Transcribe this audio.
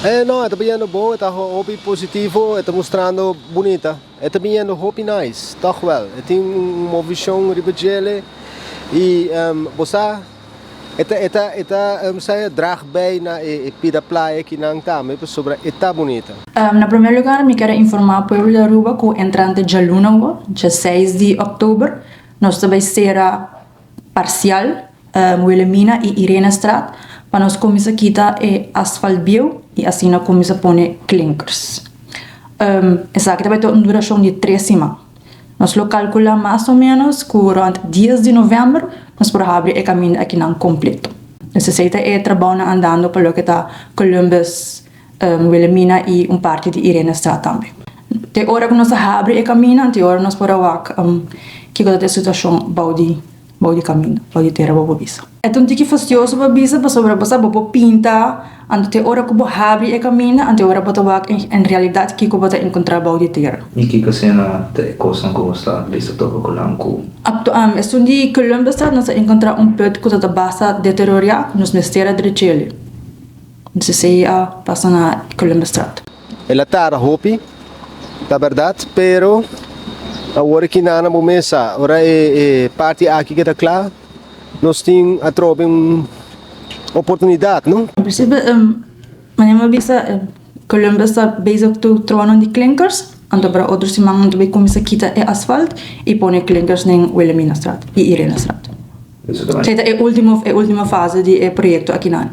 No, e ta bayendo bon, e ta hopi positivo, e ta mustrando bunita. E ta bayendo hopi nice, toch wel. E tin un movishon riba djele i bo sa e ta e ta e ta sa draag bij na e pida playa kinan tambe pasobra e ta bunita. Na promé lugar mi kier a informá pueblo di Aruba ku entrante djaluna awo, dja seis di òktober, nos ta bai sera parsial Wilhelmina i Irenestraat pa nos kuminsá kita e asfalt bieu i asina kuminsá pone klinkers. Esaki ta bai ta un durashon di tres siman. Nos lo kalkulá mas o ménos ku rònt dies di novèmber nos por habri e kaminda akinan kompleto. Esei ta e trabounan andando pa loke ta Columbus, Wilhelmina i un parti di Irenestraat tambe. Te ora ku nos a habri e kaminda, te ora nos por a wak kiko ta e situashon bou di Bou di kaminda, bou di tera bo por bisa. E ta un tiki fastioso pa bisa pasobra bo sa bo por pinta, anto te ora ku bo habri e kaminda, anto e ora bo ta wak en realidat kiko bo ta enkontrá bou di tera. I kiko asina ta e kosnan ku bo sa bisa toka ku nan ku? Esun di Columbusstraat nos a enkontrá un put ku ta ta basta deteriorá ku nos mester a drech'el. Nos esei a pasa na Columbusstraat. El a tarda hopi, ta bèrdat, pero awor aki nan bo mes sa, ora e parti aki keda kla, nos tin atrobe un oportunidat, no? En prinsipio, manera mi a bisa, Columbus ta bezig ku tronan di klinkers, anto para otro siman nan ta bai kuminsá kita e asfalt i pone klinkers den Wilhelminastraat i Irenestraat. Esei ta e ultimo, e ultimo fase di e proyekto akinan.